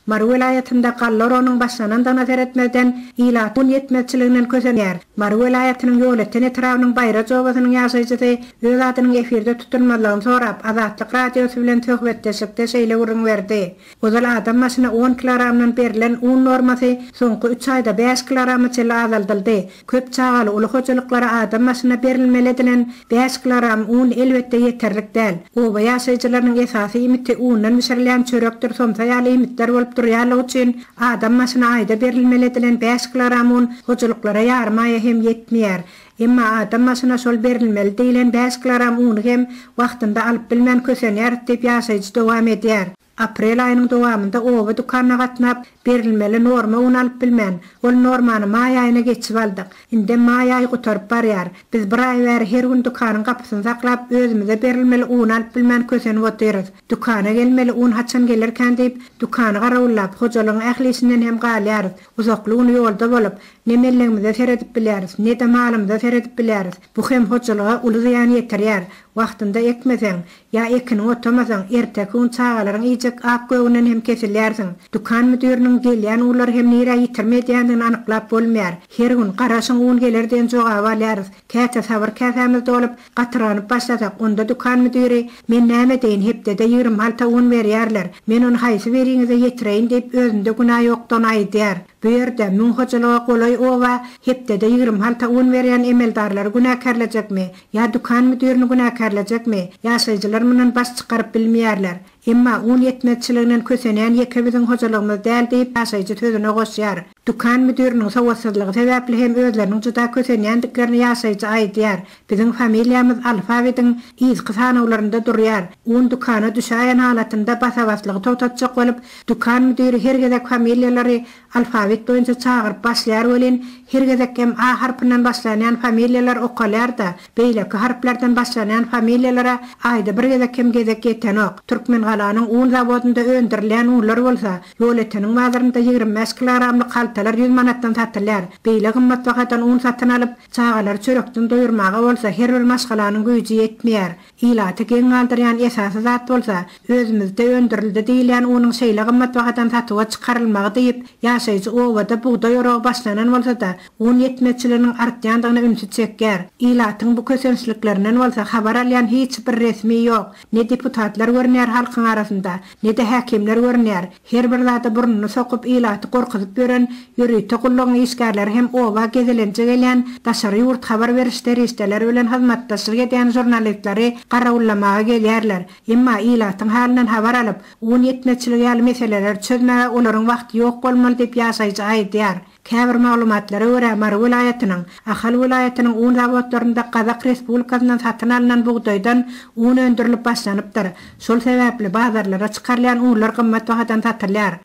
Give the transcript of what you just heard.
Mary welaýatynda galla oragynyň başlanandygyna seretmezden, ilat un ýetmezçiliginden kösenýär. Mary welaýatynyň Ýolöten etrabynyň Baýraj obasynyň ýaşaýjysy öz adynyň efirde tutulmazlygyny sorap, Azatlyk Radiosy bilen söhbetdeşlikde şeýle gürrüň berdi. Ozal adam başyna on kilogramdan berlen un normasy soňky üç aýda bäş kilograma çenli azaldyldy. Köp çagaly uly hojalyklara adam başyna berilmeli edilen bäş kilogram un elbetde ýeterlik däl. Oba ýaşaýjylarynyň esasy iýmiti undan bişirilýän çörekdir somsa ýaly iýmitler bolup durýanlygy üçin adam başyna aýda berilmeli edilen bäş kilogram un hojalyklara ýarym aýa hem ýetmeýär. Emma adam başyna şol berilmeli diýlen bäş kilogram uny hem wagtynda alyp bilmän kösenýäris diýip ýaşaýjy dowam edýär. Aprel aýynyň dowamynda oba dükanyna gatnap, berilmeli norma un alyp bilmän, ol normany maý aýyna geçip aldyk. Indem maý aýy gutaryp barýar. Biz bir aý bäri her gün dükanyň gapysyny saklap, özümize berilmeli uny alyp bilmän kösenip otyrys. Dükana gelmeli un haçan gelerkän diýip, dükany garawullap, hojalygyň ähli işinden hem galýarys. Uzakly gün ýolda bolup, ne mellegimize seredip bilýäris, ne-de malymyza seredip bilýäris. Bu hem hojalyga uly zyýan ýetirýär. Wagtynda ekmeseň, ýa ekiniňi otamasaň, erteki gün çagalaryň iýjek ak-gögünden hem kesilýärsiň. Dükan müdiriniň gelýän unlary hem nirä ýitirim edýändigini anyklap bolmaýar. Her gün, Garaşyň, un geler diýen jogaby alýarys. Käte sabyr käsämiz dolup, gatyrganyp başlasak, onda dükan müdiri, Men näme edeýin, hepdede 20 halta un berýärler. Men ony haýsy biriňize ýetireýin diýip, özünde günä ýokdugyny aýdýar. Bu ýerde, müň hojalyga golaý oba hepdede 20 halta un berýän emeldarlary günäkärlejekmi? Ýa dükan müdirini günäkärlejekmi? Ýaşaýjylar mundan baş çykaryp bilmeýärler. Emma un ýetmezçiliginden kösenýän ýeke biziň hojalygymyz däl diýip, ýaşaýjy sözüne goşýar. Dükan müdiriniň sowatsyzlygy sebäpli hem özleriniň juda kösenýändiklerini ýaşaýjy aýdýar. Biziň familiýamyz alfawidiň yzky sanawlarynda durýar. Un dükana düşäýen halatynda basa-baslygy togtatjak bolup, dükan müdiri her gezek familiýalary Alfawit boýunça çagyryp başlaýar welin, her gezek hem A harpyndan başlanýan familiýalar okalýar-da, beýleki harplardan başlanýan familiýalara aýda bir gezek hem gezek ýetenok. Türkmengalanyň un zawodynda öndürilýän unlar bolsa, Ýolöteniň bazarynda 25 kilogramlyk haltalar ýüz manatdan satylýar. Beýle gymmat bahadan un satyn alyp, çagalary çörekden doýurmaga bolsa her bir maşgalanyň güýji ýetmeýär. Ilaty geň galdyrýan esasy zat bolsa, özümizde öndürildi diýilýän unuň şeýle gymmat bahadan satuwa çykarylmagy diýip, ýaşaýjy obada bugdaý oragy başlanan bolsa-da, un ýetmezçiliginiň artýandygyna ünsi çekýär. Ilatyň bu kösençliklerinden bolsa habar alýan hiç bir resmi ýok. Ne deputatlar görünýär halkyň arasynda, ne-de häkimler görünýär. Her bir zada burnuny sokup ilaty gorkuzyp ýören ýörite gullugyň işgärleri hem oba gezelenje gelýän daşary ýurt habar beriş serişdeleri bilen hyzmatdaşlyk edýän žurnalistleri garawullamaga gelýärler. Emma ilatyň halyndan habar alyp, un ýetmezçiligi ýaly meseleleri çözmäge olaryň wagty ýok bolmaly diýip ýaşaýjy aýdýar. Käbir maglumatlara görä, Mary welaýatynyň, Ahal welaýatynyň un zawodlarynda Gazak Respublikasyndan satyn alnan bugdaýdan un öndürilip başlanypdyr. Şol sebäpli bazarlara çykarylýan unlar gymmat bahadan satylýar.